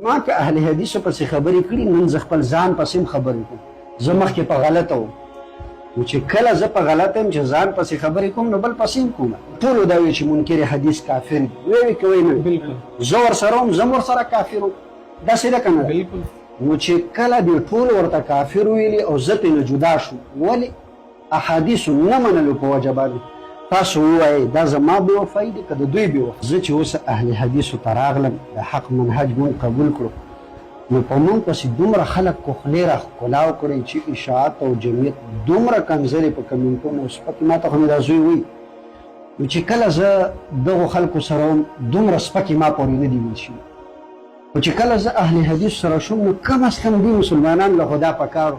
ما که اهل حدیثو پسې خبرې کړي، نن زه خپل ځان پسې هم خبرې کوم. زه مخکې په غلطه وم، نو چې کله زه په غلطه یم چې ځان پسې خبرې کوم، نو بل پسې هم کوم. ټولو دا وی چې منکر حدیث کافر دي، وی وی کوي نه؟ بالکل. زه ورسره وم، زه هم ورسره کافر وم، داسې ده که نه؟ بالکل. نو چې کله دې ټول ورته کافر ویلي او زه ترې نه جدا شوم، ولې؟ احادیثو نه منلو په وجه باندې. تاسو ووایئ، دا زما بې وفایي دي که د دوی بې وفایي؟ زه چې اوس اهل حدیثو ته راغلم، د حق منهج مونږ قبول کړو، نو په مونږ پسې دومره خلک کوخلې را ښکلاو کړې چې اشاعت او جمعیت دومره کنځلې په کمنټونو او سپکې، ماته خو مې دا زوی وایي، نو چې کله زه دغو خلکو سره وم، دومره سپکې ما پورې نه دي ویل شوي، خو چې کله زه اهل حدیث سره شوم، نو کم از کم دې مسلمانان له خدا پکار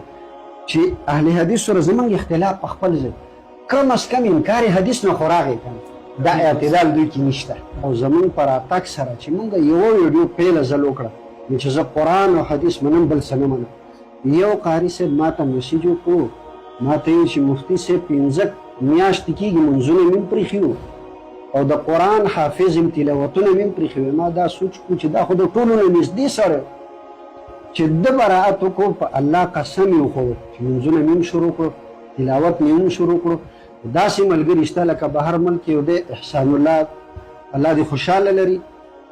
چې اهل حدیث سره زمونږ اختلاف په خپل ځای، کم از کم انکار حدیث نه خو راغی که نه؟ دا اعتدال دوی کې نشته. او زمونږ په راتګ سره چې مونږ یوه ویډیو پیله ځل وکړه، نو چې زه قرآن او حدیث منم، بل څه نه منم، یو قاري صاحب ماته مسیج وکړو، ماته یې چې مفتي صاحب، 5 میاشتې کېږي منځونه مې هم پرېښي وو او د قرآن حافظ یم، تلاوتونه مې هم پرېښي وو. ما دا سوچ کړو چې دا خو د ټولو نه نږدې سړی چې د براءت وکړو. په الله قسم یې وخوړو چې منځونه مې هم شروع کړو، تلاوت مې هم شروع کړو. داسې ملګري شته، لکه بهر ملک یو دی احسان الله، الله دې خوشحاله لري،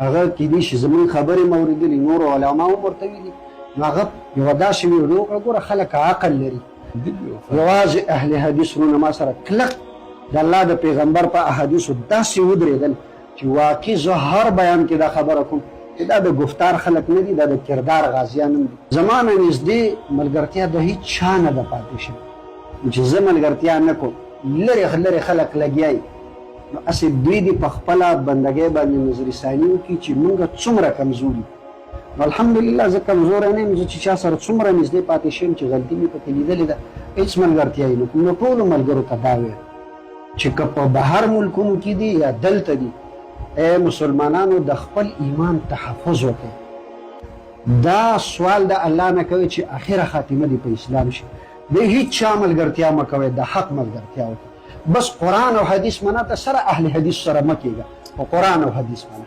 هغه کېدای شي زمونږ خبرې مې اورېدلي، نورو علماو هم ورته ویلي، نو هغه یوه داسې ویډیو وکړه. ګوره، خلک عقل لري. یوازې اهل حدیث وروڼه ما سره کلک د الله د پیغمبر په احادیثو داسې ودرېدل چې واقعي زه هر بیان کې دا خبره کوم چې دا د ګفتار خلک نه دي، دا د کردار غازیان هم دي. زما نه نږدې ملګرتیا د هیڅ چا نه ده پاتې شوې، چې زه ملګرتیا نه کوم، لرې لرې خلک لګیایي. نو هسې دوی دې په خپله بندګۍ باندې نظر ثاني وکړي چې موږ څومره کمزوري. نو الحمدلله زه کمزوری نه یم. زه چې چا سره څومره نږدې پاتې شوم چې غلطي مې پکې لیدلې ده، هېڅ ملګرتیا یې نه کوم. نو ټولو ملګرو ته دا وایم چې که په بهر ملکونو کې دي یا دلته دي، ای مسلمانانو، د خپل ایمان تحفظ وکړئ. دا سوال د الله نه کوي چې اخره خاتمه دې په اسلام شي. د هیڅ چا ملګرتیا مه کوئ، د حق ملګرتیا وکړئ. بس قرآن او حدیث منه، ته سره اهل حدیث سره مه کېږه، په قرآن او حدیث منه.